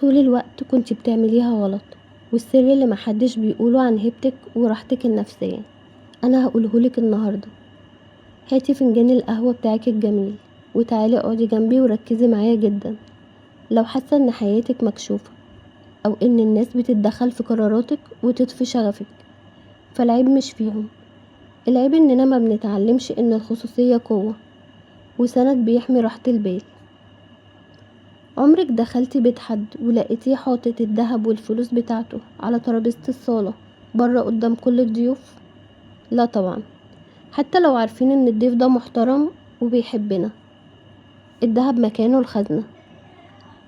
طول الوقت كنت بتعمليها غلط، والسر اللي محدش بيقوله عن هيبتك وراحتك النفسية أنا هقولهولك النهاردة. هاتي فنجان القهوة بتاعك الجميل وتعالي اقعدي جنبي وركزي معايا جدا. لو حاسة ان حياتك مكشوفة او ان الناس بتتدخل في قراراتك وتطفي شغفك، فالعيب مش فيهم، العيب اننا ما بنتعلمش ان الخصوصية قوة وسند بيحمي راحة البال. عمرك دخلتي بيت حد ولقيتيه حاطط الدهب والفلوس بتاعته على ترابيزة الصالة برا قدام كل الضيوف؟ لا طبعا، حتى لو عارفين ان الضيف ده محترم وبيحبنا، الدهب مكانه الخزنة.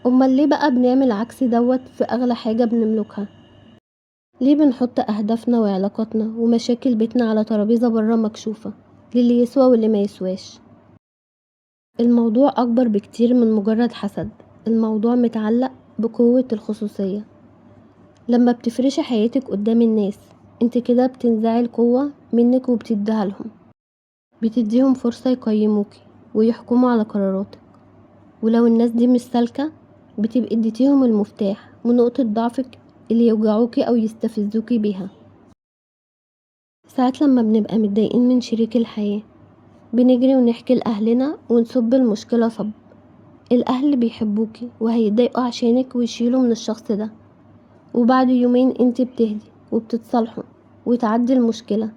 امال ليه بقى بنعمل عكس دوت في اغلى حاجة بنملكها؟ ليه بنحط اهدافنا وعلاقاتنا ومشاكل بيتنا على ترابيزة برا مكشوفة للي يسوى واللي ما يسواش؟ الموضوع اكبر بكتير من مجرد حسد، الموضوع متعلق بقوة الخصوصية. لما بتفرشي حياتك قدام الناس انت كده بتنزعي القوة منك وبتديها لهم، بتديهم فرصة يقيموكي ويحكموا على قراراتك، ولو الناس دي مش سالكة بتبقي اديتيهم المفتاح ونقطة ضعفك اللي يوجعوكي او يستفزوكي بيها. ساعات لما بنبقى متضايقين من شريك الحياة بنجري ونحكي لأهلنا ونصب المشكلة صب. الأهل بيحبوكي وهيتضايقوا عشانك ويشيلوا من الشخص ده، وبعد يومين انت بتهدي وبتتصالحوا وتعدي المشكلة.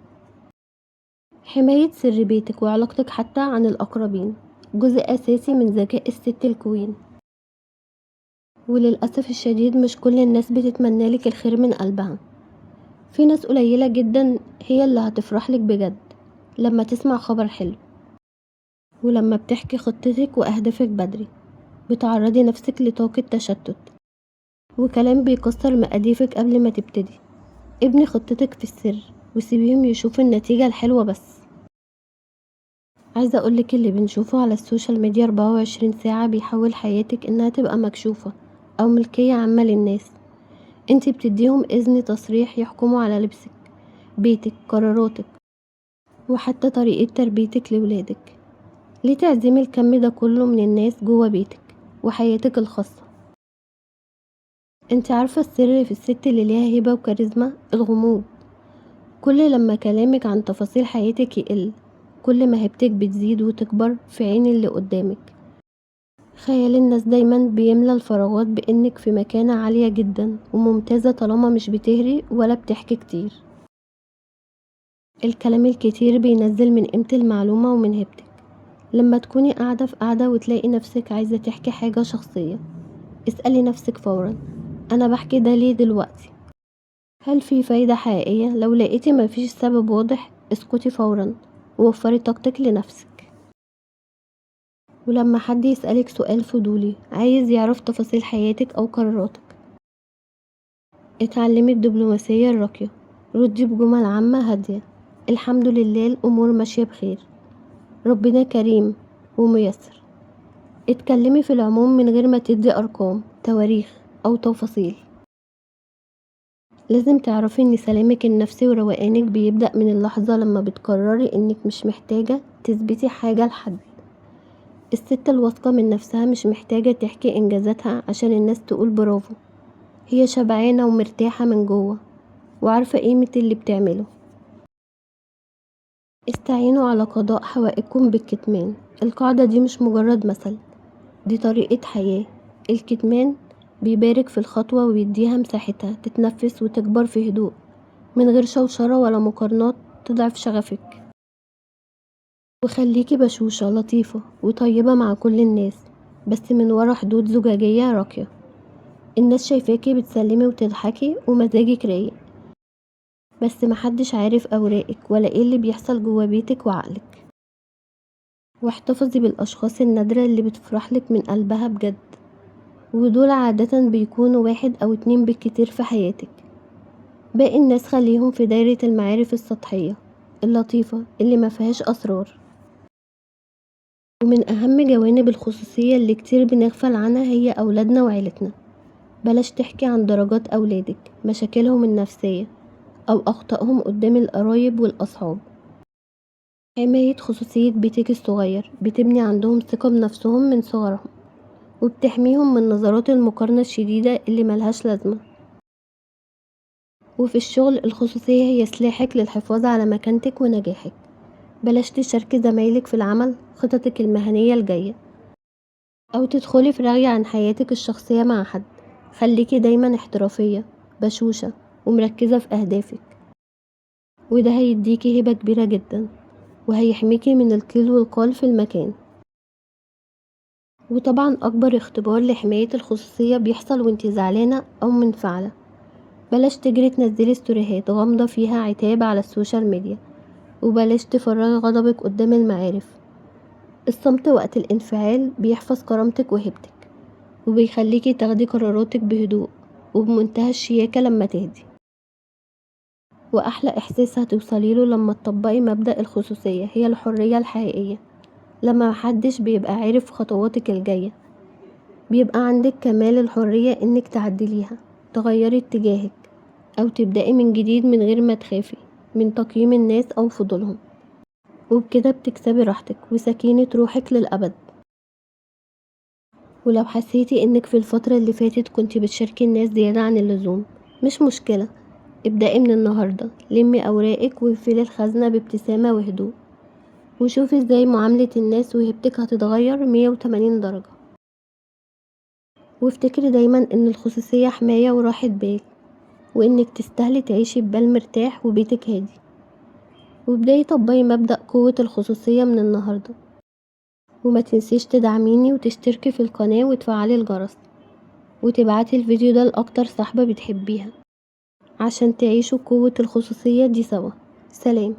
حماية سر بيتك وعلاقتك حتى عن الأقربين جزء أساسي من ذكاء الست ال queen. وللأسف الشديد مش كل الناس بتتمنى لك الخير من قلبها، في ناس قليلة جدا هي اللي هتفرح لك بجد لما تسمع خبر حلو. ولما بتحكي خطتك وأهدافك بدري بتعرضي نفسك لطاقة تشتت وكلام بيكسر مقاديفك قبل ما تبتدي. ابني خطتك في السر وسيبيهم يشوفوا النتيجة الحلوة بس. عايزة اقولك اللي بنشوفه على ال social media 24 ساعة بيحول حياتك انها تبقى مكشوفة او ملكية عامة للناس. انتي بتديهم اذن تصريح يحكموا على لبسك، بيتك، قراراتك، وحتى طريقة تربيتك لولادك. ليه تعزمي الكم ده كله من الناس جوه بيتك وحياتك الخاصة؟ انتي عارفة السر في الست اللي ليها هبة وكاريزما؟ الغموض. كل لما كلامك عن تفاصيل حياتك يقل، كل ما هيبتك بتزيد وتكبر في عين اللي قدامك. خيال الناس دايما بيملى الفراغات بانك في مكانة عالية جدا وممتازة طالما مش بتهري ولا بتحكي كتير. الكلام الكتير بينزل من قيمة المعلومة ومن هيبتك. لما تكوني قاعدة في قاعدة وتلاقي نفسك عايزة تحكي حاجة شخصية، اسألي نفسك فورا، أنا بحكي ده ليه دلوقتي؟ هل في فايدة حقيقية؟ لو لقيتي مفيش سبب واضح اسكتي فورا ووفري طاقتك لنفسك. ولما حد يسألك سؤال فضولي عايز يعرف تفاصيل حياتك أو قراراتك، اتعلمي الدبلوماسية الراقية، ردي بجمل عامة هادية، الحمد لله الأمور ماشية بخير، ربنا كريم وميسر. اتكلمي في العموم من غير ما تدي أرقام، تواريخ أو تفاصيل. لازم تعرفي ان سلامك النفسي وروقانك بيبدأ من اللحظة لما بتقرري انك مش محتاجة تثبتي حاجة لحد. الست الواثقة من نفسها مش محتاجة تحكي انجازاتها عشان الناس تقول برافو، هي شبعانة ومرتاحة من جوه وعارفة قيمة اللي بتعمله. استعينوا على قضاء حوائجكم بالكتمان. القاعدة دي مش مجرد مثل، دي طريقة حياة. الكتمان بيبارك في الخطوة ويديها مساحتها تتنفس وتكبر في هدوء من غير شوشرة ولا مقارنات تضعف شغفك. وخليكي بشوشة لطيفة وطيبة مع كل الناس، بس من ورا حدود زجاجية راقية. الناس شايفاكي بتسلمي وتضحكي ومزاجك رايق، بس محدش عارف أوراقك ولا ايه اللي بيحصل جوا بيتك وعقلك. واحتفظي بالأشخاص النادرة اللي بتفرحلك من قلبها بجد، ودول عادة بيكونوا 1 أو 2 بالكتير في حياتك. باقي الناس خليهم في دايرة المعارف السطحية اللطيفة اللي ما فيهاش أسرار. ومن أهم جوانب الخصوصية اللي كتير بنغفل عنها هي أولادنا وعيلتنا. بلاش تحكي عن درجات أولادك، مشاكلهم النفسية أو أخطائهم قدام القرايب والأصحاب. حماية خصوصية بيتك الصغير بتبني عندهم ثقة بنفسهم من صغرهم، وبتحميهم من نظرات المقارنة الشديدة اللي ملهاش لازمة. وفي الشغل الخصوصية هي سلاحك للحفاظ على مكانتك ونجاحك. بلاش تشاركي زمايلك في العمل خططك المهنية الجاية، أو تدخلي في رغي عن حياتك الشخصية مع حد. خليكي دايما احترافية بشوشة ومركزة في أهدافك، وده هيديكي هبة كبيرة جدا وهيحميكي من القيل والقال في المكان. وطبعا أكبر اختبار لحماية الخصوصية بيحصل وانتي زعلانة أو منفعلة. بلاش تجري تنزلي ستوريهات غامضة فيها عتاب على ال social media، وبلاش تفرغي غضبك قدام المعارف. الصمت وقت الانفعال بيحفظ كرامتك وهيبتك، وبيخليكي تاخدي قراراتك بهدوء وبمنتهى الشياكة لما تهدي. وأحلى إحساس هتوصليله لما تطبقي مبدأ الخصوصية هي الحرية الحقيقية، لما محدش بيبقى عارف خطواتك الجاية، بيبقى عندك كمال الحرية إنك تعدليها، تغيري اتجاهك، أو تبدأي من جديد من غير ما تخافي من تقييم الناس أو فضولهم. وبكده بتكسبي راحتك وسكينة روحك للأبد. ولو حسيتي إنك في الفترة اللي فاتت كنتي بتشاركي الناس زيادة عن اللزوم، مش مشكلة، ابدأي من النهاردة، لمي أوراقك واقفلي الخزنة بابتسامة وهدوء، وشوفي ازاي معاملة الناس وهيبتك هتتغير 180 درجة. وافتكري دايما ان الخصوصية حماية وراحة بال، وانك تستاهلي تعيشي ببال مرتاح وبيتك هادي. وابدأي طبقي مبدأ قوة الخصوصية من النهاردة. وما تنسيش تدعميني وتشتركي في القناة وتفعلي الجرس، وتبعتي الفيديو ده لأكتر صاحبة بتحبيها عشان تعيشوا قوة الخصوصية دي سوا. سلام.